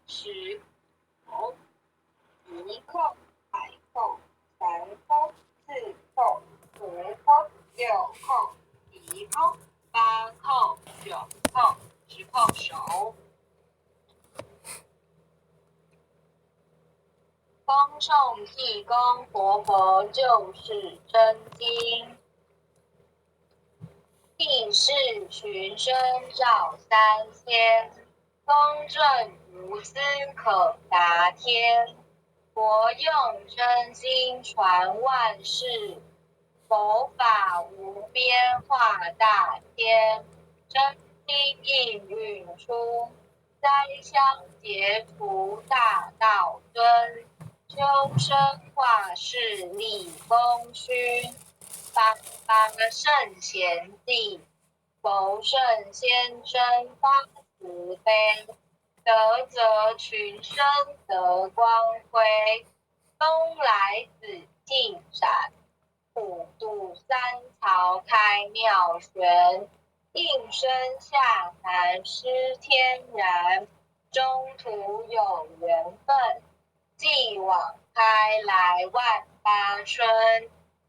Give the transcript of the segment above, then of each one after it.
十箍、一箍、二箍、三箍、四箍、五箍、六箍、七箍、八箍、九箍、10箍首。恭诵济公活佛救世真经，济世群生照三千，公正无私可达天。佛用真经传万世，佛法无边化大千。真经应运出，灾消解除大道尊。修身化世立功勋，八八圣贤迹，佛圣先真发慈悲，德泽群生得光辉。东来紫气展，普渡三曹开妙玄，应身下凡施天然，中土有缘分。继往开来万八春，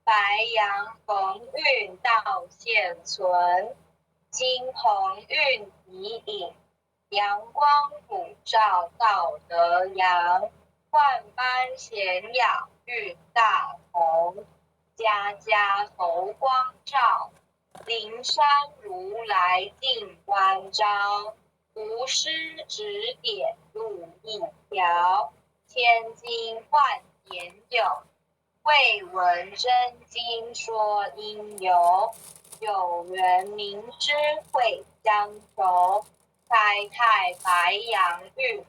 白羊逢运道现存，金鸿运已隐，阳光普照道德扬，万般贤养运大同，家家佛光照，灵山如来净观照，无师指点路一条。千经万典有，未闻真经说因由。有缘名师会相求，开泰白羊运，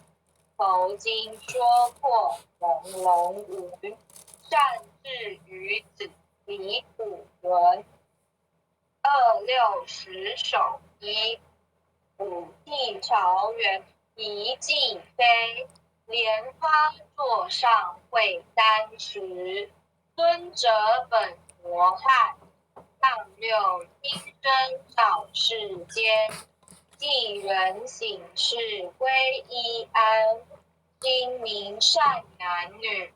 佛经说破朦胧云。善智于此离苦轮，二六十首一，五帝朝元一骑飞。莲花座上会三十，尊者本罗汉，上六亲身照世间，纪人醒世归依安，精明善男女，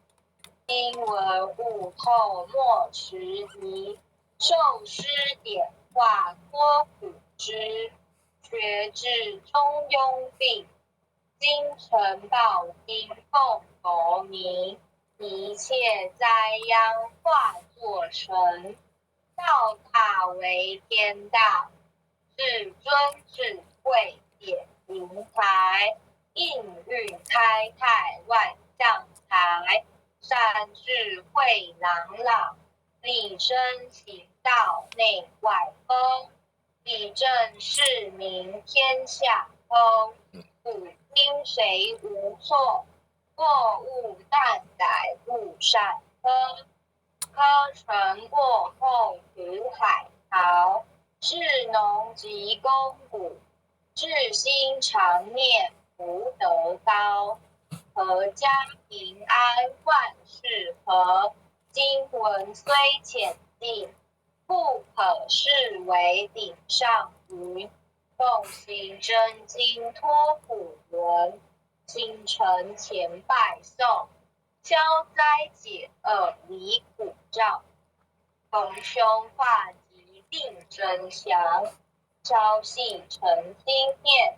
经文悟透莫迟疑，受施点化脱苦枝，学至中庸病。金城报经奉佛名，一切灾殃化作神，道大为天道，至尊至贵点灵台，应运开泰万象台，善智慧朗朗，立身行道内外丰，以正视明天下通。古今谁无错？过误但改勿善科。科成过后苦海淘，士农及工谷，至心常念福德高。阖家平安万事和。经文虽浅近，不可视为顶上云。奉行真经脱苦轮，心诚前拜诵，消灾解厄离苦障，逢凶化吉定真祥，朝夕诚心念，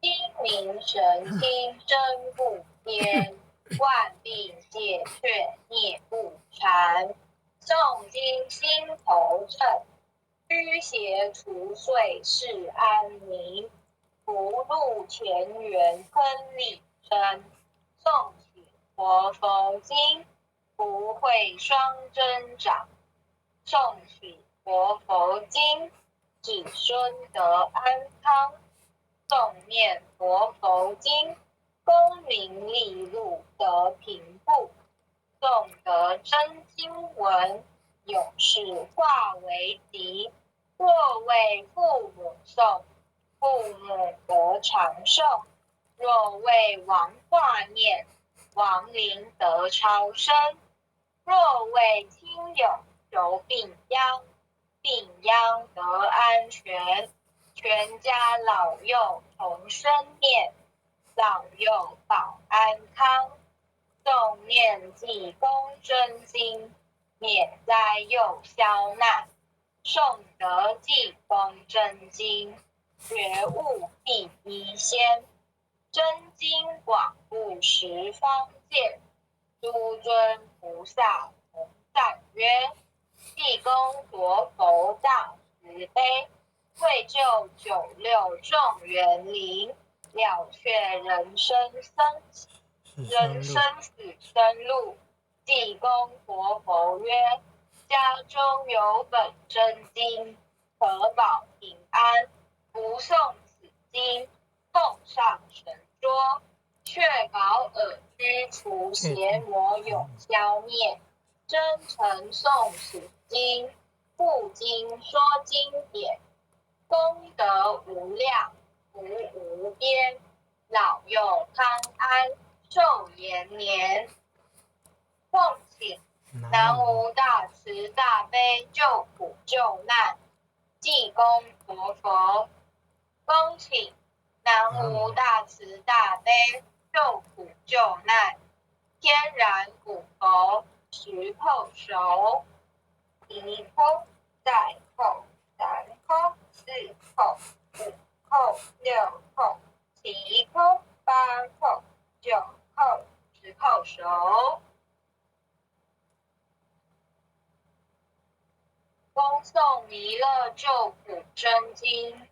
精明神清真不偏，万病解却孽不缠，诵经心头正。驱邪除祟世安宁，福禄前缘亨利生。诵起活佛经，福慧双增长。诵起活佛经，子孙得安康。诵念活佛经，功名利禄得平步。诵得真经文，永世化为吉。若为父母诵，父母得长寿；若为亡化念，亡灵得超生；若为亲友求病殃，病殃得安全。全家老幼同声念，老幼保安康。诵念济公真经，免灾又消难。诵得济公真经，觉悟第一仙。真经广布十方界，诸尊菩萨同赞曰：济公活佛大慈悲，为救九六众缘灵，了却人生生人生死生路。济公活佛曰：家中有本真经，可保平安。不诵此经，奉上神桌，确保尔居除邪魔永消灭。真诚诵此经，护经说经典，功德无量，福无边，老幼康安，寿延年。奉请南无大慈大悲救苦救难济公活佛，恭请南无大慈大悲救苦救难天然古佛十叩首，一叩，再叩，三叩，四叩，五叩，六叩，七叩，八叩，九叩，十叩首。恭诵弥勒救苦真经，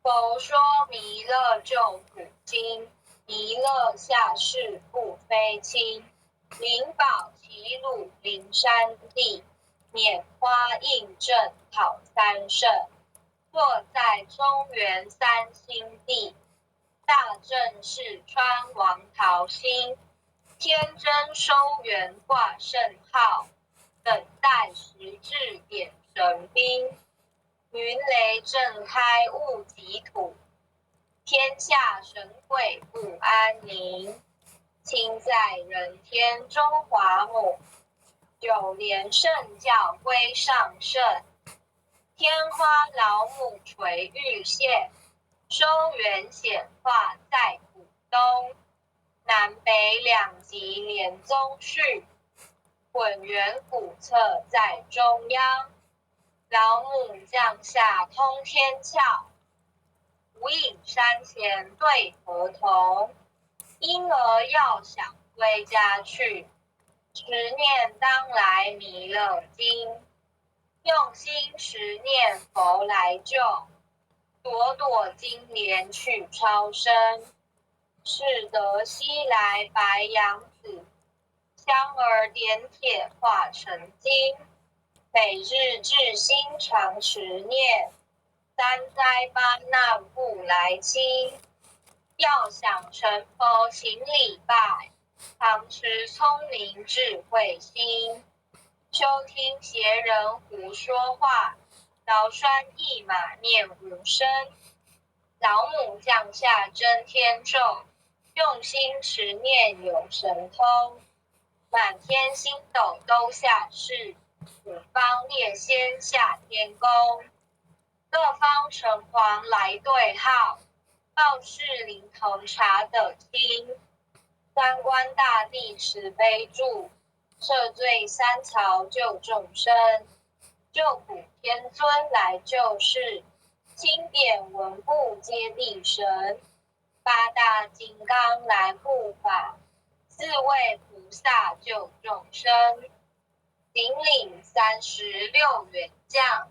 佛说弥勒救苦经，弥勒下世不非亲，灵宝齐鲁灵山地，拈花应正讨三圣，坐在中原三清地，大正四川王桃心，天真收元挂圣号，等待时至点神兵，云雷震开雾及土，天下神鬼不安宁。亲在人天中华母，九莲圣教归上圣，天花老母垂玉线，收元显化在浦东，南北两极连宗序，混元古册在中央。老母降下通天窍，无影山前对河童。婴儿要想归家去，持念当来弥勒经，用心持念佛来救，朵朵金莲去超生。是得西来白羊子，香儿点铁化成金。每日至心常持念，三灾八难不来侵。要想成佛，请礼拜，常持聪明智慧心。休听邪人胡说话，凿栓一马念无声。老母降下真天咒，用心持念有神通。满天星斗都下世，五方列仙下天宫。各方城隍来对号，报事灵童查得清。三官大帝慈悲助，赦罪三朝救众生。救苦天尊来救世，钦点文部接地神。八大金刚来护法，四位菩萨救众生。顶领36员将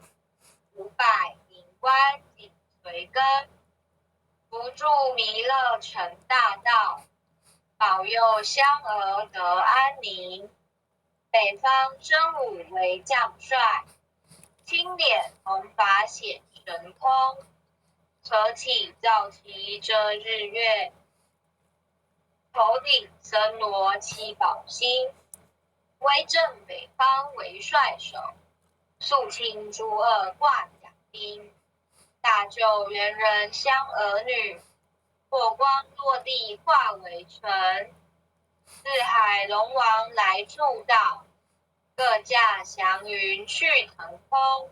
，500灵官紧随跟。扶助弥勒成大道，保佑香儿得安宁。北方真武为将帅，青脸红发显神通。扯起皂旗遮日月，头顶森罗七宝星。威震北方为帅首，肃清诸恶挂甲兵。大救猿人香儿女，火光落地化为尘。四海龙王来助道，各驾祥云去腾空。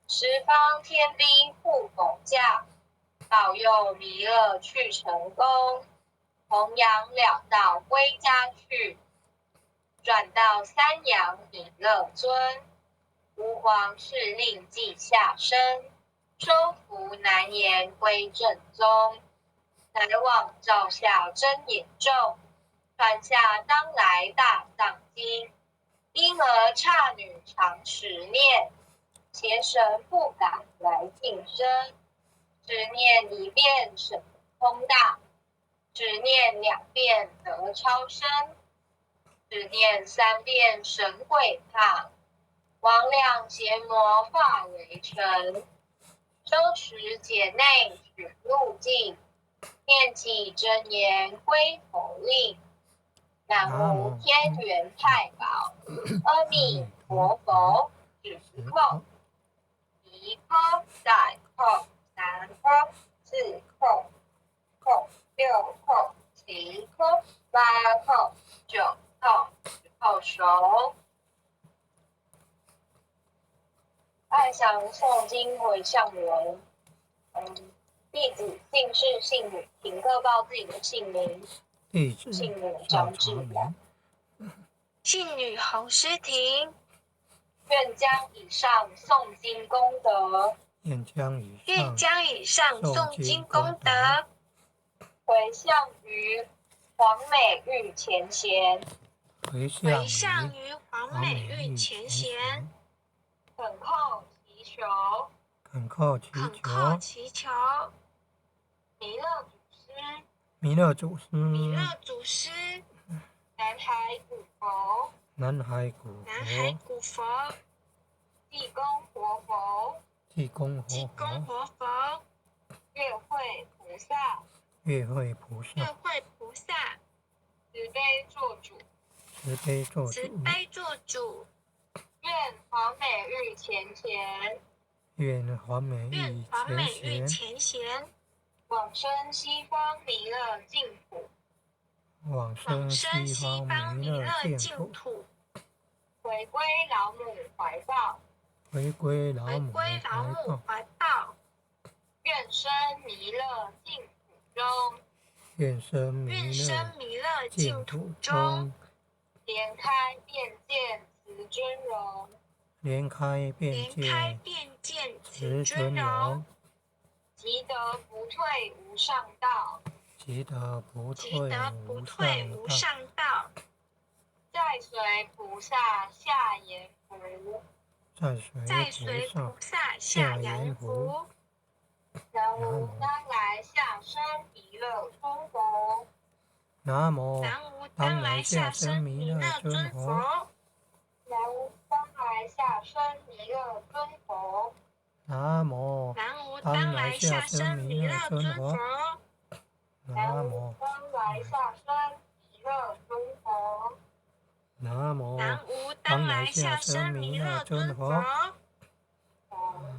十方天兵护佛驾，保佑弥勒去成功。弘揚了道歸家去，轉到三陽彌勒尊，吾皇敕令即下生，收服難言歸正宗，乃往造下真言眾，傳下當來大藏經。嬰兒剎女常持念，邪神不敢來近身。只念一遍神通大，只念兩遍得超生，只念三遍神鬼怕，魍魎邪魔化為塵。修持解內取入境，念起真言歸頭令。南無天元太保，阿彌陀佛，止叩，一叩、兩叩、三叩、四叩、五叩、六叩、七叩、八叩、九叩、十叩首。愛詳誦經迴向文。弟子姓氏姓女，請各報自己的姓名。弟子姓女張志雅，姓女洪詩婷。願將以上誦經功德，願將以上願將以上誦經功德迴向於黃美玉前賢，迴迴向於黃美玉前賢，懇叩祈求，懇叩祈懇叩祈求，彌勒祖師，彌勒祖師，彌勒祖師，南海古佛，南海古南海古佛，濟公活佛，濟公濟公活佛，月慧菩薩，月慧菩薩，月慧菩薩，慈悲作主，慈悲作主，慈悲作主，願黃美玉前賢，願黃美願玉黃美玉前賢，前賢，往生西方彌勒淨土，往往生生西西方方彌彌勒淨勒淨土，土，回歸老母懷抱，回歸老回母歸老懷母抱，懷抱，願生彌勒淨土中，願生願彌生勒彌勒淨淨土土中，中，蓮開遍見慈尊容，蓮開遍蓮開見遍見慈慈尊尊容，容，即得不退無上道，即得不即退得不無退無上道，上道，再隨菩薩下閻浮，再隨再隨菩菩薩薩下下閻閻浮浮。南無當來下生彌勒尊佛，南無南無當來下生彌勒尊佛，南無當來下生彌勒尊佛，南無南無當來下生彌勒尊佛，南無當來下生彌勒尊佛。南無南無當來下生彌勒尊佛。好，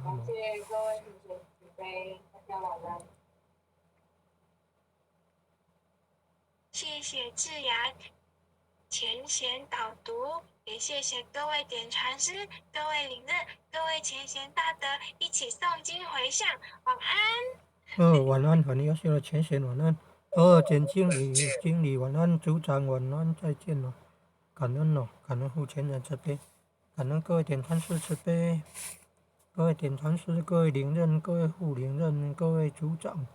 感謝各位同學慈悲，大家晚安。謝謝智雅前賢導讀，也謝謝各位點傳師、各位領任、各位前賢大德一起誦經迴向，晚安。晚安，很優秀的前賢晚安。簡經理、經理晚安，組長晚安，再見了，感恩哦，感恩護前人慈悲，感恩各位點傳師慈悲，各位點傳師、各位領任、各位副領任、各位組長、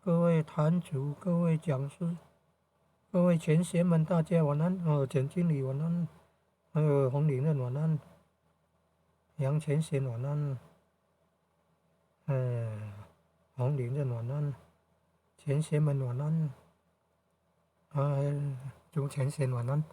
各位壇主、各位講師、各位前賢們，大家晚安。哦，簡經理晚安，還有洪領任晚安，楊前賢晚安，洪領任晚安，前賢們晚安，朱前賢晚安。